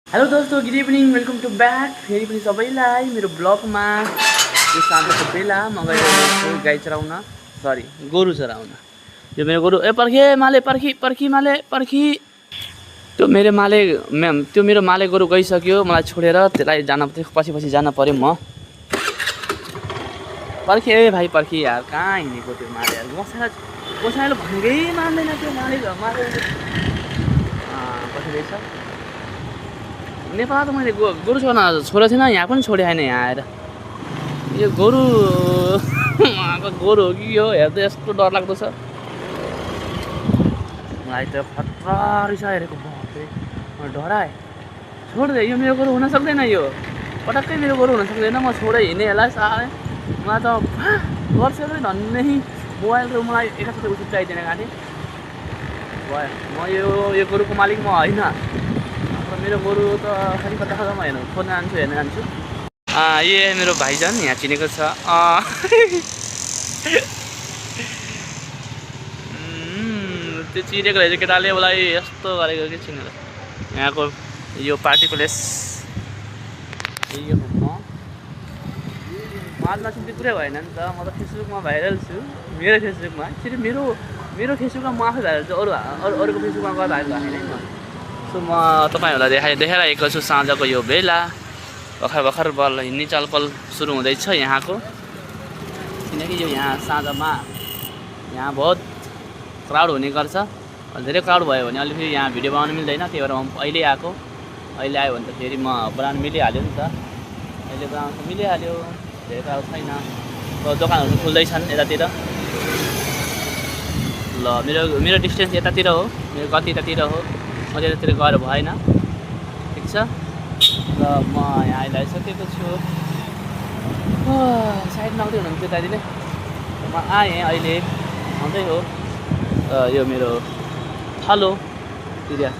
Hello दोस्तों, good evening, welcome to back. फेरि पनि सबैलाई मेरो ब्लगमा यो साँझको बेला म गइरहेको छु गाई चराउन, सरी गोरु चराउन। यो मेरो गोरु पर्खे माले, पर्खी माले पर्खी। त्यो मेरो माले गोरु गइसक्यो, मलाई छोडेर त्यसलाई जान पछि जान पर्यो। म पर्खी भाइ पर्खी यार, कहाँ हिँडेको त्यो माले यार, गोसाइलो भनेकै मान्दैन त्यो माले पछि रहेछ। नेपालमा त मैले गोरु छोडेको थिएन, यहाँ पनि छोडे होइन। यहाँ आएर यो गोरु गोरु हो कि यो, हेर्दा यस्तो डरलाग्दो छ मलाई त। खतरा रहेछ हेरेको, म डराएँ। छोडिदिएँ, यो मेरो गोरु हुन सक्दैन, यो पटक्कै मेरो गोरु हुन सक्दैन। म छोडेँ हिँडेँ यसलाई साह्रै। मलाई त वर्षकै धन्नै मोबाइल र मलाई एकैचोटि उचित चाहिँदैन काँटे भयो। म यो गोरुको मालिक म होइन। मेरो गोरु त खालि कता म खोज्न हेर्न जान्छु। ये मेरो भाइजान यहाँ चिनेको छ। त्यो चिनेको रहेछ केटाले उसलाई यस्तो गरेको कि चिनेर। यहाँको यो पार्टी प्लेस यही हो। माझमा चाहिँ त्यो पुरै भएन नि त। म त फेसबुकमा भाइरल छु, मेरो फेसबुकमा। फेरि मेरो फेसबुकमा म आफै भाइरल छु, अरूको फेसबुकमा गएर भाइरल भएको होइन म। सो म तपाईँहरूलाई देखाइरहेको छु साँझको यो बेला। भर्खर बल हिँड्ने चलपल सुरु हुँदैछ यहाँको, किनकि यो यहाँ साँझमा यहाँ बहुत क्राउड हुने गर्छ। धेरै क्राउड भयो भने अलि फेरि यहाँ भिडियो बनाउनु मिल्दैन। त्यही भएर म अहिले आएको। अहिले आयो भने त फेरि म बनाउनु मिलिहाल्यो नि त। अहिले बनाउनु मिलिहाल्यो, धेरै क्राउड छैन। दोकानहरू खुल्दैछन् यतातिर। ल मेरो डिस्टेन्स यतातिर हो, मेरो गति यतातिर हो, म त्यतातिर गएर भएन। ठिक छ। र म यहाँ अहिले आइसकेको छु। साइडमा आउँदै हुनुहुन्थ्यो दाजुले, म आएँ अहिले, आउँदै हो। यो मेरो थलो एरिया छ।